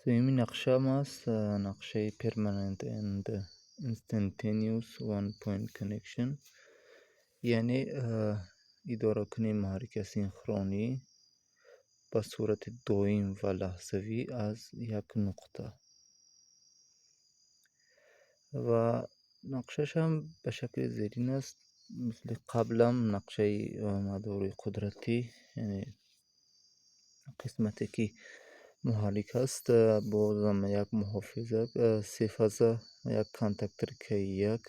Сеюми нақшаам аст нақшаи Permanent and Instantaneous One Point Connection, яъне идоракунии муҳаррики асинхронӣ ба сурати доим ва лаҳзавӣ аз як нуқта. Ва нақшашам ба шакли зерин аст. Мисли қаблам нақшаи мадори қудратӣ, яъне қисмате ки муҳаррик аст, бозам як муҳофизак сефаза, як контактори К1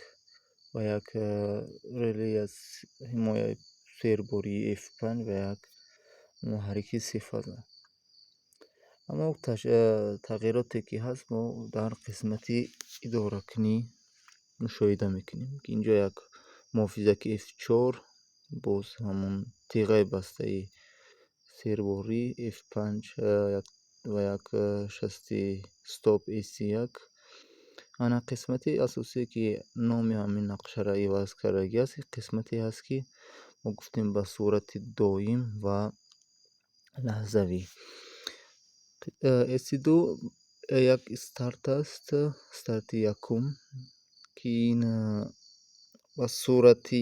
ва як реле аз ҳимояи сербории F5 ва як муҳаррики сефаза. Аммо тағйироте ки ҳаст, мо дар қисмати идоракунӣ мушоҳида мекунем, ки инҷо як муҳофизаки F4, боз ҳамон теғаи бастаи серборӣ F5 ва як шасти стоп S1. Ана қисмати асосие ки номи ҳамин нақшаро иваз кардагӣ аст, қисмате ҳаст, ки мо гуфтем ба сурати доим ва лаҳзавӣ. S2 як старт аст, старти якум, ки ин ба сурати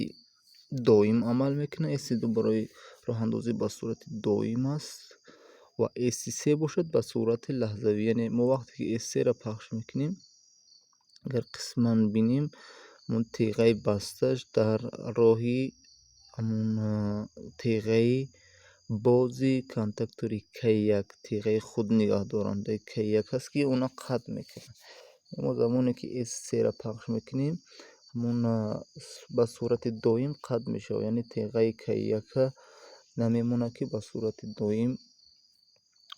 доим амал мекунад. S2 барои роҳандозӣ ба сурати доим аст ва S3 бошад, ба сурати лаҳзавӣ. Яъне мо вақте ки S3-ро пахш мекунем, агар қисман бинем, ҳамон теғаи басташ дар роҳи ҳамон теғаи бози контактори К1, теғаи худ нигаҳдорандаи К1 ҳаст, ки она қатъ мекунад. Мо замоне ки S3-ро пахш мекунем, ҳамон ба сурати доим қатъ мешавад, яъне теғаи К1 намемонад, ки ба сурати доим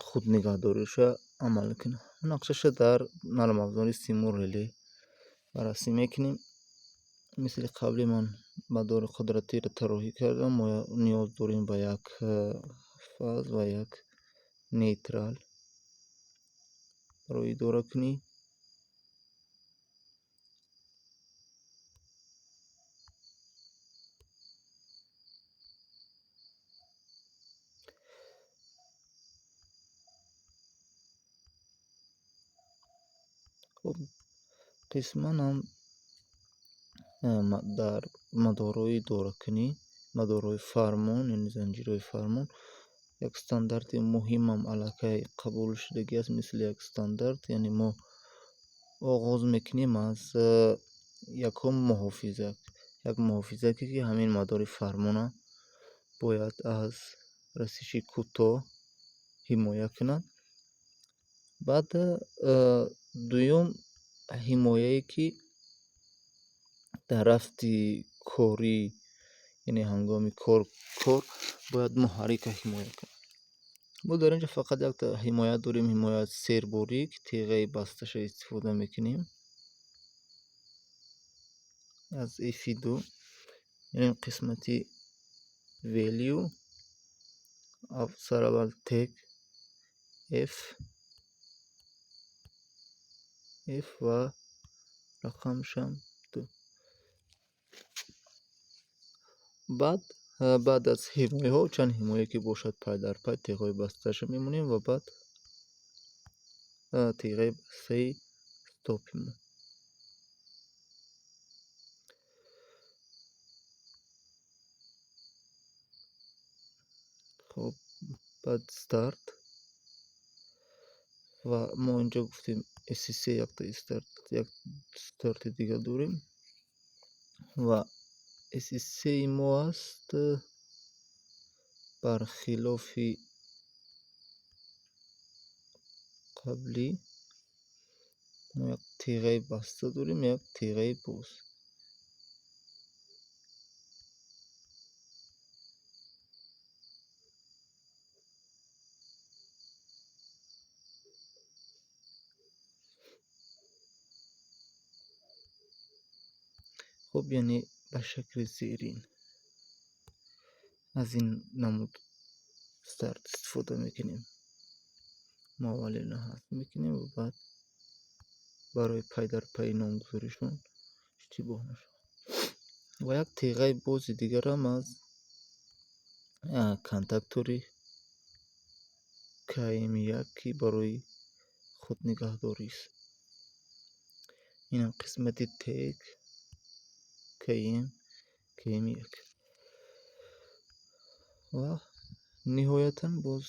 худ нигаҳдориша амал кунад. Нақшаша дар нармафзори Simul Relay баррасӣ мекунем. Мисли қабли ман мадори қудратиро тарроҳӣ кардам. Мо ниёз дорем ба як фаз ва як нейтрал барои идоракунӣ. Хуб, қисман ҳам дар мадорҳои идоракунӣ, мадорҳои фармон, яъне занҷирҳои фармон, як стандарти муҳимам аллакай қабул шудагӣ аст, мисли як стандарт. Яъне мо оғоз мекунем аз якум муҳофизак, як муҳофизаке, ки ҳамин мадори фармона бояд аз расиши кӯтоҳ ҳимоя кунад. Баъд дуюм ҳимояе, ки дар рафти корӣ, яъне ҳангоми кор бояд муҳаррика ҳимоя кунад. Мо дар инҷо фақат якта ҳимоя дорем, ҳимоя серборӣ, ки теғаи басташа истифода мекунем аз F2, яъне қисмати value, сараввал тег F F ва рақамшам 2. Баъд аз ҳимояҳо, чанд ҳимоя ки бошад, пай дар пай теғҳои басташа мемонем ва баъд теғаи бастаи стопи мо. Хуб, баъд старт ва мо инҷо гуфтем S3 якта старт, як старти дига дорем ва S3 мо аст бархилофи қаблӣ мо як теғаи баста дорем, як теғаи боз. Хуб, яъне ба шакли зерин аз ин намуд старт истифода мекунем. Мо аввал инро ҳазф мекунем ва баъд барои пай дар пайи номгузоришон иштибоҳ нашавад. Ва як теғаи бози дигарам аз контактори КМ1, ки барои Худнигаҳдорист. Инам қисмати тег КМ, КМ1 ва ниҳоятан боз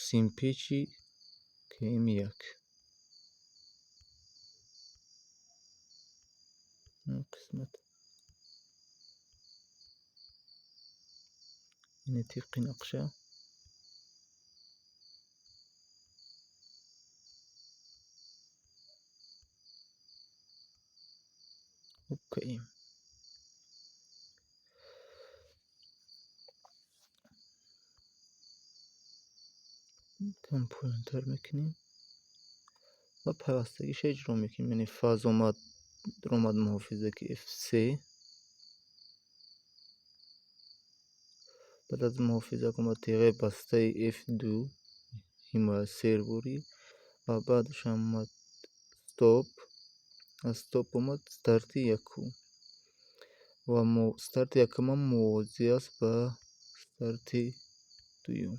симпечи КМ1. Қисмат яъне тибқи нақша. Хуб, КМ. Кам поёнтар мекунем ва пайвастагиша иҷро мекунем. Яъне фаз омад, омад муҳофизаки F3, баъд аз муҳофизак омад теғаи бастаи F2, ҳимоя серборӣ, ва баъдаш омад стоп, аз стоп омад старти якум ва старти якумам мувозӣ аст ба старти дуюм.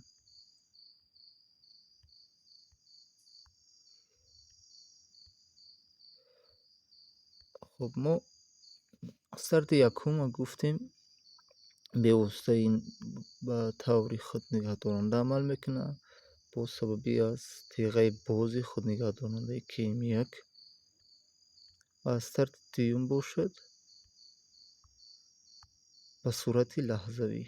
Хуб, мо старти якумро гуфтем, бевосита ин ба таври худнигаҳдоранда амал мекунад бо сабаби аз теғаи бози худнигаҳдорандаи КМ1. Ва старти дуюм бошад ба сурати лаҳзавӣ.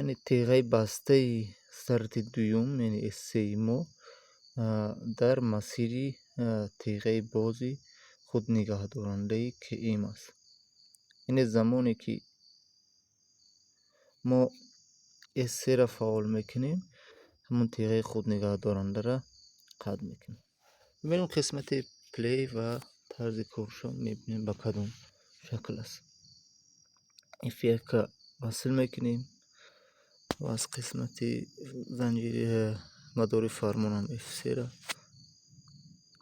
Яъне теғаи бастаи старти дуюм, яъне С3 мо дар масири теғаи бози худнигаҳдорандаи КМ аст. Яъне замоне ки мо С3-ро фаъол мекунем, ҳамон теғаи худнигаҳдорандаро қатъ мекунем. Мебинем қисмати плей ва тарзи коршо мебинем ба кадом шакл аст. F1 васл мекунем ва аз қисмати занҷири мадори фармонам F3-ро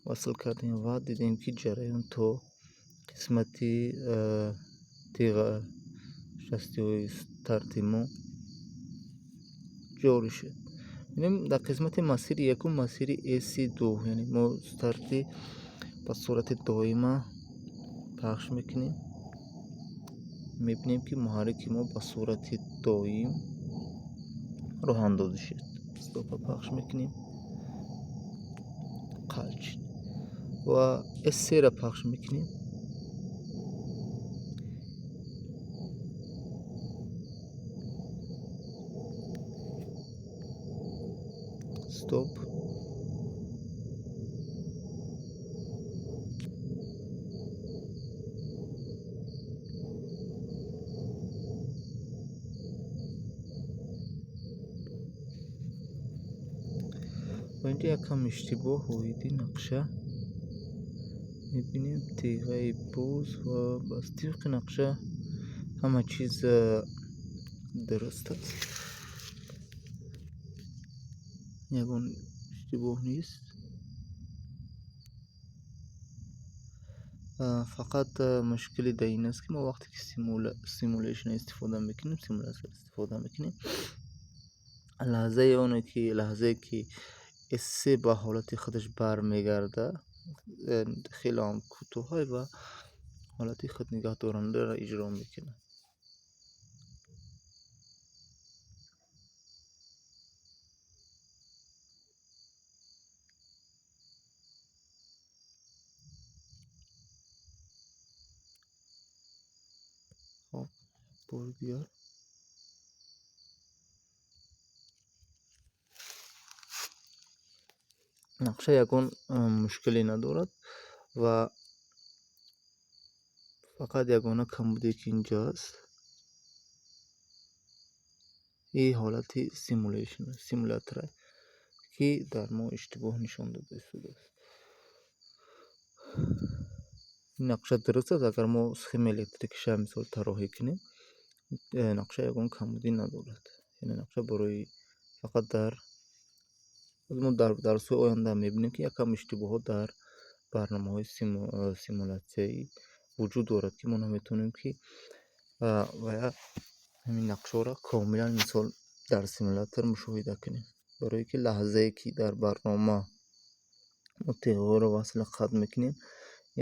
васл кардем ва дидем, ки ҷараён то қисмати теға шастиҳои старти мо ҷорӣ шуд. Бинем, дар қисмати масири якум, масири С2, яъне мо старти ба сурати доима пахш мекунем. Мебинем, ки муҳаррики мо ба сурати доим роҳандозӣ шуд. Стопа пахш мекунем, қалч, ва С3-ро пахш мекунем. Стоп. Ва инҷо якам иштибоҳ оиди нақша мебинем. Теғаи боз ва бас, тибқи нақша ҳама чиз дуруст аст, ягон иштибоҳ нест. Фақат мушкили дар ин аст, ки мо вақте ки simulation истифода мекунем, симулятсия истифода мекунем, лаҳзаи оне ки лаҳзае ки С3 ба ҳолати худаш бармегардад, хеле ҳам кӯтоҳай ва ҳолати худнигаҳдорандаро иҷро мекунад. Хоб, бори дигар нақша ягон мушкиле надорад ва фақат ягона камбуде, ки инҷо аст, и ҳолати simulation, симулятора, ки дар мо иштибоҳ нишон дода истодааст. Ин нақша дуруст аст. Агар мо схемаи электрикиша мисол тарроҳӣ кунем, нақша ягон камбудӣ надорад. Яъне нақша барои фақат дар мо дар дарсҳои оянда мебинем, ки якам иштибоҳот дар барномаҳои симулятсияӣ вуҷуд дорад, ки мо наметавонем, ки вая Ҳамин нақшҳоро комилан, мисол, дар симулятор мушоҳида кунем, барое ки лаҳзае ки дар барнома мо теғҳоро васла қатъ мекунем,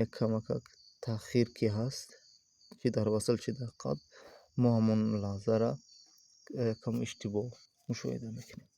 як камакак таъхир ки ҳаст, чи дар васл, чи дар қатъ, мо ҳамон лаҳзара якам иштибоҳ мушоҳида мекунем.